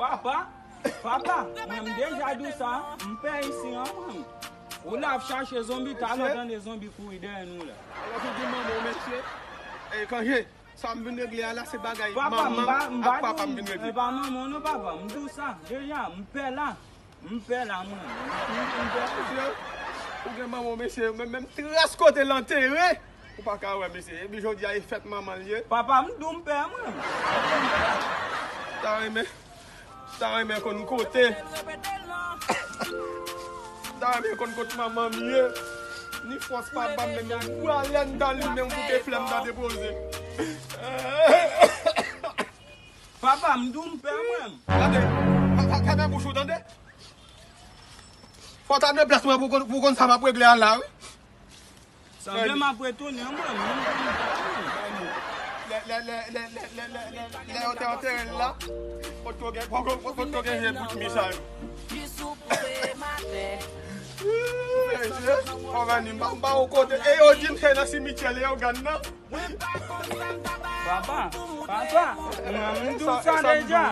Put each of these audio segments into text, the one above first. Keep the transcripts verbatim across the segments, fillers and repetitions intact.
Papa, papa, mwen m deja di w sa, m pè isi an, mwen. Ou la ap chache zonbi, talè w tande zonbi kouri dèyè nou la. Alò, se di manman w, mesye. E, kanje, sa m vin regle a la, se bagay manman ak papa m vin regle. Papa, m pa, m pa di w, e pa manman w non, papa, m di w sa, deja, m pè la. M pè la, mwen. M, m, m pè la. Mesye, ou gen manman w, mesye, menm, menm tras kote l antere, ou pa ka wè, mesye. Epi jodi a, e fèt manman l ye. Papa, m di w m pè, mwen. M ta renmen, m ta renmen konn kote. M ta renmen konn kot manman m ye. Ni fòs papa m, menm yon gwo alèn dan li, menm koute flè m ta depoze. Papa, m di w m pè, mwen. Gade, pa, pa, pa fèmen bouch ou, tande? Fò w ta nan plas mwen pou w konn, pou w konn sa m ap regle a la, wi. Sanble m ap retounen, mwen. Lè, lè, lè, lè yo te antere l la, potko gen, potko, potko gen vye bout mi sa yo. Mesye, fò vini, m pa, m pa yon kote. E yo di m se nan simityè Leyogàn nan. Papa, papa, mwen, m di w sa deja.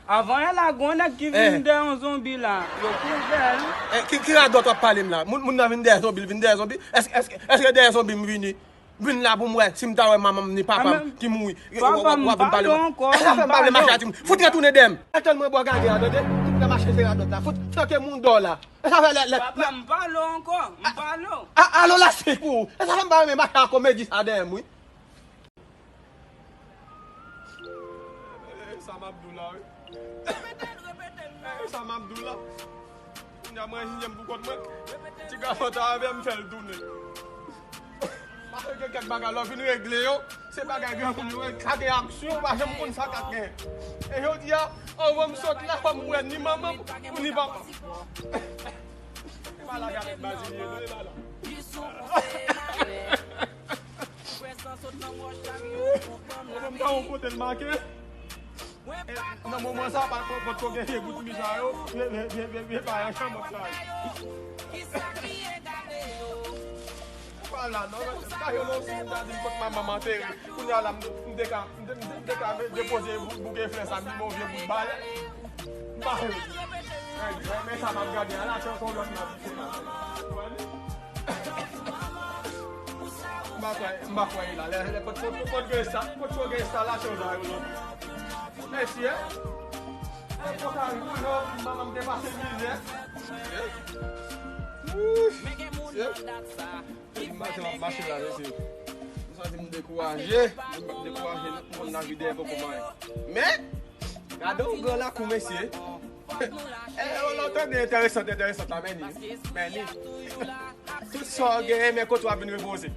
Avan yè la, gon nèg ki vin dèyè yon zonbi la. Yo kouvè l. Eh, ki, ki radòt w ap pale m la? Moun, moun nan vin dèyè zonbi, l vin dèyè zonbi. Èske, èske, èske dèyè zonbi m vini? M vin la pou m wè si m ta wè manman m ni papa m ki mouri. Papa, m pale w ankò. Èske sa fè m pa vle mache a timoun? Fout retounen dèyè m. Etan mwen bò gade a, tande? Tout lè mache se radòt la. Fout flanke moun dò la. E sa fè lè, lè, papa, m pale w ankò, m pale w. A, alo la se pou ou. E sa fè m pa renmen mache a komedi sa dèyè m, wi. E sa m ap di w la, wi. E sa m ap di w la. Kounye a mwen enjenyè m pou kont mwen. Ti gason ta avè m fè l tounen. Paske gen kèk bagay lè w vin regle yo, se bagay granmoun yo, sa gen aksyon, ou pa janm konn sa k ap gen. E jodi a, anvan m sot la, fò m wè ni manman m, ni papa m. E pa la gade Bazil ye, non, e pa la. Ou menm ta yon kote l make. E, nan moman sa, pa t, pa t, pa t gen vye bout mi sa yo, vye, vye, vye, vye, vye bagay chanmòt sa yo. Pa la, non, men, pa yo non, si m ta di m kot manman m antere. Kounye a la, m, m te ka, m te, m te, m te ka depoze bou-, bouke flè sa, m di bon vye bout balè. M pa yo. Men, men, men sa m ap gade a la, se yon lòt m ap di se la. M pa kwè, m pa kwè la. Lè, lè, kot, kot, kot gen sa, kot, kot gen sa la, se yon bagay lòt. Mèsi, en. Mwen kontan wi, non, manman m te pase mizè. Wi. Mesye. Depi maten m ap mache la, mesye. M santi m dekouraje. M dekouraje, m konn lavi dèyè poko manyen. Men, gade yon gran lakou, mesye. E, lè w tande enteresant, enteresant la, men ni. Men ni. Tout sa w genyen, men kote w ap vin repoze.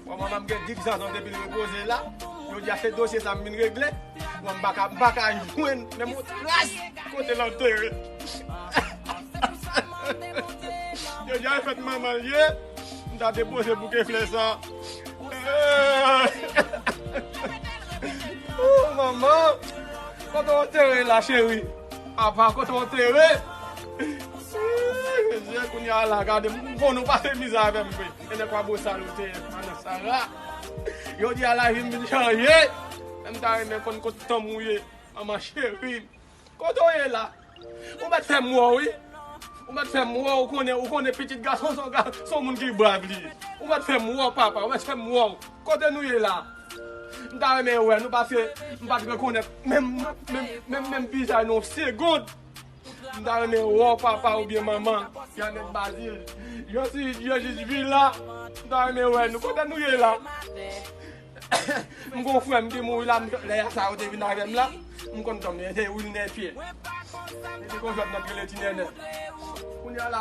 Bon, manman m gen diz zan depi l repoze la. Jodi a se dosye sa m vin regle. Bon, m pa ka, m pa ka jwenn menm yon tras kote l antere. Jodi a e fèt manman l ye. M ta depoze bouke flè sa. Oh, manman. Kote w antere la, cheri? Papa, kote w antere? Mesye, kounye a la, gade, m konnen w pase mizè avè m vre. E nèg pa bosal ou te ye, pandan sa la. Jodi a lavi m vin chanje. Men m ta renmen konn kot tanm ou ye, manman cheri. Kote w ye la? Ou mèt fè m wè w, wi. Ou mèt fè m wè w, ou konnen, ou konnen pitit gason se yon ga-, se yon moun ki brav li ye. Ou mèt fè m wè w, papa, ou mèt fè m wè w. Kote nou ye la? M ta renmen wè nou, paske m pa t rekonèt menm, menm, menm, menm vizaj nou yon segond. M ta renmen wè w papa oubyen manman, Janet Bazil, Jean Sid, Jean Jij Vila. M ta renmen wè nou. Kote nou ye la? M gon frè m ki mouri la, m, lè sa yo te vin avè m la, m konn tann li, se Wilner Pierre. Se te gon jwèt nan t rele Ti Nènè. Kounye a la,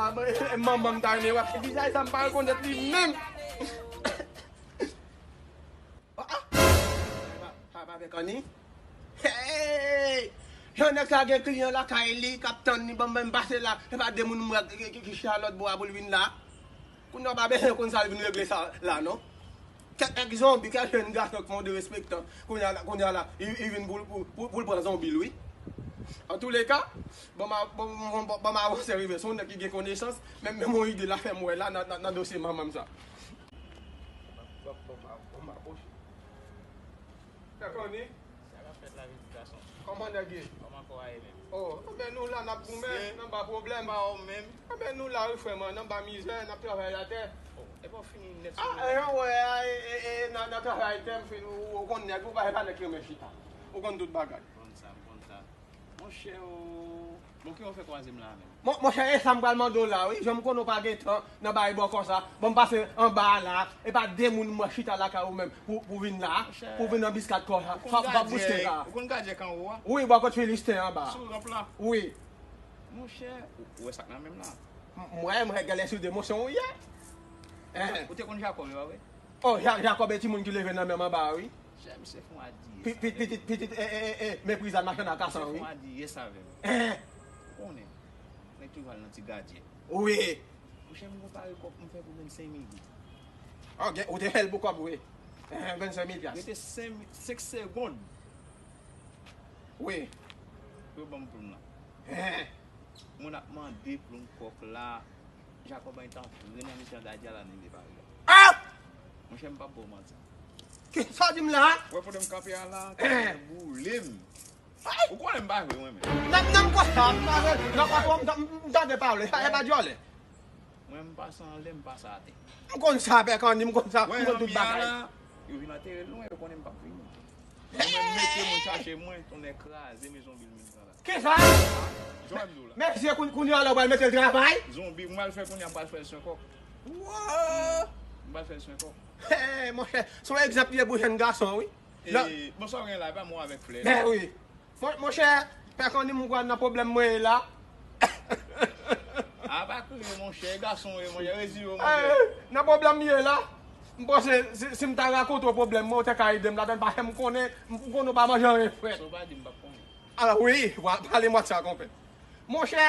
manman m ta renmen wè, vizaj sa m pa rekonèt li menm. Ah, ah. Pa, pa, pa avèk Annie. Hey! Jan nèg sa gen kliyan lakay li k ap tann li, ban m, ban m pase la. Se pa de moun m wè ki, ki, ki chita lòt bò a pou l vin la. Kounye a w pa bezwen konn sa l vin regle sa la, non. Kèk nèg zonbi, kèk jèn gason k fè yon derespektan. Kounye a la, kounye a la, li, li vin pou, pou, pou, pou l pran zonbi l, wi. Antouleka, ban m a, ban, ban, ban, ban m avanse rive. Se yon nèg ki gen konesans, men, men yon ide l ap fè m wè la nan, nan, nan dosye manman m sa. Bon, bon, bon, bon, bon, bon. Fè konnen. Fèt la vin gason. Kòman nèg ye? Kòman kò a ye menm? Oh, anben nou la n ap goumen, n anba pwoblèm. Pa ou menm? Anben nou la wi frè mwen, n anba mizè, n ap travay latè. Oh, epa w fini nèt sou mwen? Ah, e, wè, e, e, e, nan, nan travay tè m fin, ou, ou konn nèg, ou pa, e pa nèg ki renmen chita. Ou konn tout bagay. M konn sa, m konn sa. Monchè, oh. Bon, ki w fè kwaze m la menm? Mon, monchè, e sa m pral mande w la, wi. Jan m konnen w pa gen tan nan bay bò konsa. Bon, m pase anba a la. E pa de moun m wè chita lakay ou menm pou, pou vin la. Monchè, pou vin nan biskat konsa. Ou konn gadjèk, ou konn gadjèk anwo a? Wi, bò kot Filisten anba. Sou ranp la? Wi. Monchè, ou, ou wè sa k nan men m la? M, m wè, m wè, gade sou de mosyon ou ye. Eh. Ou te konn Jakòb, e pa vre? Oh, Ja-, Jakòb e timoun ki leve nan men m anba a, wi. Monchè, misye fè yon adiye sa avè m. Pitit, pitit, eh, eh, eh, eh, mepriz a machann a kasan, wi. Misye fè yon adiye sa avè m. Eh. Ou konnen, nèg toujou al nan ti gadjèt. Wi. Monchè, m konpare kòb m fè pou vennsenk mil goud. Oh, gen, ou te fè l pou kòb, wi. Eh, vennsenk mil pyas. Rete senk, senk segonn. Wi. Pou yo ban m ploum lan. Eh. Moun ap mande ploum kòk la. Jakòb an tan vre nan mitan gadjèt la, li vle pare la. Ah! Monchè, m p ap ba w manti. Ki sa w di m la? Wè, pandan m kanpe a la, eh, boule m. Ay! Ou konnen m pa vle mwen menm. Nan, nan, m konsa, m pa vle. Nan, patwon, m, m, m tande pale. Sa, e pa dyòlè. Mwen, m pase anlè, m pase atè. M konn sa, Pè Kanni, m konn sa, m konn tout bagay. Wè, zanmi a la, yo vin antere l lwen, yo konnen m p ap vini. Mwen menm mete moun chache mwen, tonnè kraze, men zonbi l menm sa la. Kisa? Jòm di w la. Mesye, koun-, kounye a la, w pral mete l travay? Zonbi, m pral fè kounye a, m pral fè l swen kòk. Woo! M pral fè l swen kòk. Hey, monchè, se yon egzanp li ye pou jèn gason, wi. E, bon, sa w gen la, e pa mwen avèk flè. Ben wi. Mon, monchè, Pè Kanni, m kwè nan pwoblèm mwen ye la. A, pa kriye, monchè, gason w ye, monchè, rezile w, monchè. Eh, nan pwoblèm m ye la, m panse si, si m ta rakonte w pwoblèm mwen, ou te ka ede m ladan l, paske m konnen, m konnen w pa manje anyen frèt. Sa w pa di m p ap konnen. A, wi, wa-, pale m sa, konpè. Monchè,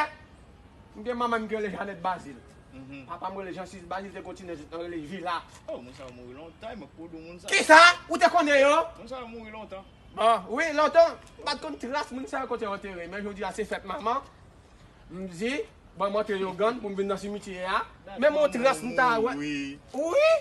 m gen manman m ki rele Janèt Bazil. Mhm. Papa m rele Jansis Bazil, te kontinye jouk nan rele Vila. Oh, moun sa yo mouri lontan, e mwen k pou di w moun sa. Kisa? Ou te konnen yo? Moun sa yo mouri lontan. Bon, wi, lontan, m pa t konn tras moun sa yo kote yo antere, men jodi a se fèt manman. M di, ban m antre Yogann pou m vin nan simityè a. Men m yon tras m ta wè. Wi.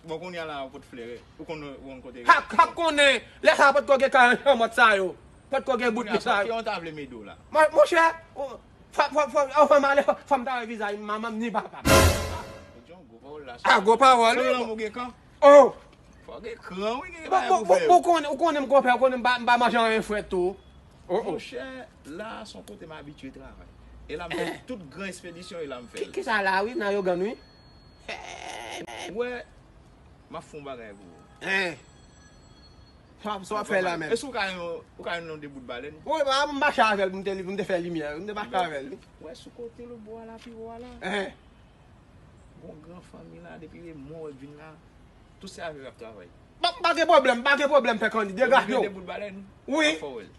Bon, kounye a la, ou pot flere. Ou konn, ou konn kote. Ha, ha, konnen. Lè sa a potko gen kay an chanmòt sa yo. Potko gen bout li sa yo. Kounye a, ki yon ta vle m ede w la? Mon, monchè, ou, fò, fò, fò, anvan m ale, fò, fò m ta wè vizaj manman m ni papa m. Ou di yon gwo pawòl la. Ah, gwo pawòl, wi. Sou lanmou gen kan. Oh! Fò gen kran, wi, gen bagay pou fè. Ou konnen, ou konnen m konpè, ou konnen m pa, m pa manje anyen frèt tou. Oh, oh. Monchè, la, se yon kote m abitye travay. E la, m fè tout gran espedisyon, e la m fè l. Ki, ki sa la, wi, nan Yogann, wi. Ou wè, m ap fè yon bagay pou ou. Hein. Sa w ap, sa w ap fè la menm? E si w ka yon, ou ka yon de bout balèn? Wi, m mache avè l pou m te, pou m te fè limyè, m te mache avè l, wi. Ou wè sou kote lòt bò a la, pi wo a la? Hein. Gon gran fanmi la, depi le mò w vin la, tout se avè w y ap travay. Pa, pa gen pwoblèm, pa gen pwoblèm, Pè Kanni, degaje w. Ou vle de bout balèn? Wi.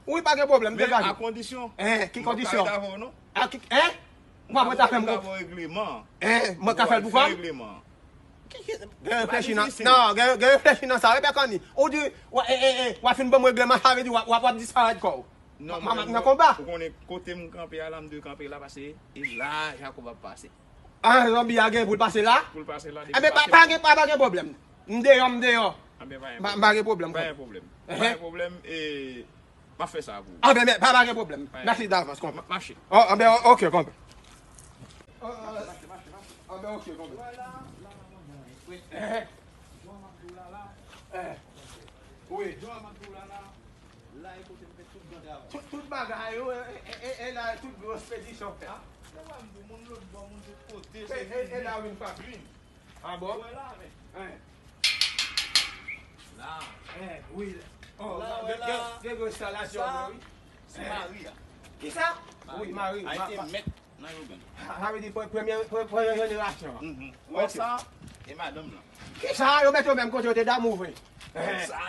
Wi, pa gen pwoblèm, degaje w. Men a kondisyon. Hein, ki kondisyon? M p ap ka ret avè w, non. A ki, hein? Ou pa prèt a fè m konf-, regleman. Hein, mwen ka fè l pou kò m? Ki, ki, gen reflechi nan, non, gen, gen reflechi nan sa, wi, Pè Kanni. Ou di, w, e, e, e, w ap fin ban m regleman, sa vle di w ap, w ap, w ap disparèt kò w. Non, m ap nan konba. Ou konnen kote m kanpe a la, m dwe kanpe la, paske e la Jakòb ap pase. Ah, zonbi a gen pou l pase la? Pou l pase la, depi l pase. Enben, pa, pa gen, pa, pa gen pwoblèm. M deyò, m deyò. Anben, pa gen pwoblèm. Pa, pa gen pwoblèm. Pa gen pwoblèm, e, m ap fè sa pou ou. Anben, pa, pa gen pwoblèm. Mèsi davans, konpè. Mache. Oh, anben, ok, konpè. Oh, oh, anben, ok, konpè. Wi. La e kote m fè tout gran travay. Tout, tout bagay yo, e, e, e, e la tout gwo espedisyon fèt. Ah, se vre, m di w, moun lòt bò, moun tout kote, se vin. E, e, e la vin fè. Vin. Ah bon? Ou wè la, men. Hein. La. Hein, wi. Oh, la, gen, gen, gen gwo enstalasyon, wi. Se mari a. Kisa? Wi, mari. A, mari. Nan yo menm. Sa, sa vle di pre-, premye, pre-, premye jenerasyon an. Mhm. Ou wè sa? E madanm nan. Kisa? Yo mete yo menm kote yo te damou vre. Sa.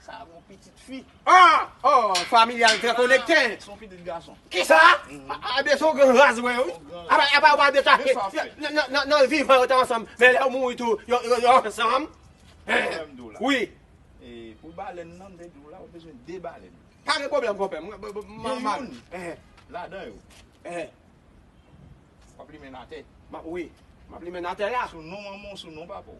Sa gon pitit fi. Ah! Oh, familyal trè konekte. Se yon pitit gason. Kisa? Mhm. A, a, se yon gran ras vre, wi. Yon gran ras. Apa, apa, ou pa detache. Nan, nan, nan, nan vivan yo te ansanm. Men lè yo mouri tou, yo, yo, yo ansanm. Wi. E pou balèn nan, m te di w la, ou bezwen de balèn. Pa gen pwoblèm, konpè. Mwen, mwen, mwen, mwen, mwen. Gen youn ladan yo. Eh. W ap limen atè. Wi. M ap limen atè la. Sou non manman w, sou non papa w.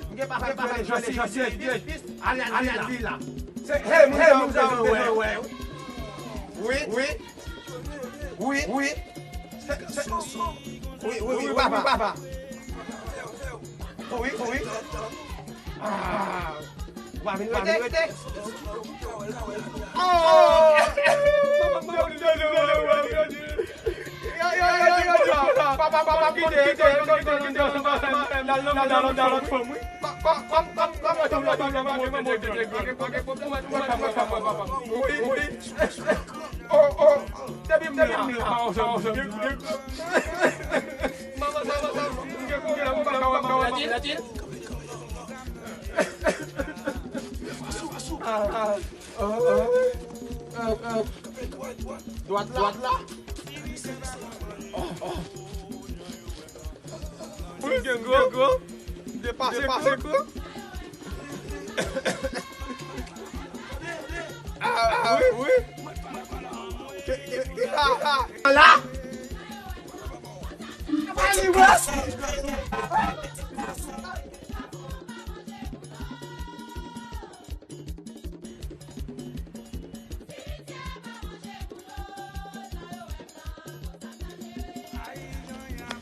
M gen papa, papa, Jean, Jean, Jean, Jean. Ale, ale, ale la. Se, hey, moun sa, moun sa, bezwen wè. Wi, wi. Wi, wi. Se, se, wi, wi, wi, papa, papa. Wi, wi. Ah. Ou pa vin rete? Oh! Yo, yo, yo, yo, yo. Papa, papa, kite, kite, kite, kite, kite, kite, al nan, al nan, al nan, al nan, fò mwen. Wi, wi. Oh, oh. Depi m la. Mama, mama, mama. Latin, latin. Ah, ah. Oh, oh. Oh, oh. Dwat la, dwat la. Oh, oh. Wi, gen gwo, gen gwo. Depase, depase gwo. Ah, ah, wi, wi. Ke, ke, ke, ah, ah. La. Ali West.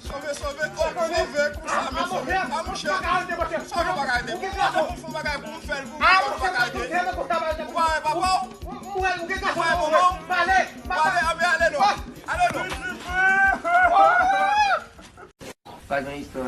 Sove, sove, kòm sove, konsa, men sove. A, monchè. Sove pa ka ede. Ou pa fè yon bagay pou m fè l pou ou, ou pa ka ede. Ou pa wè papa w? Ou pa wè manman w? Ou ale, ale, ale non. Ale non. Pa gen istwa.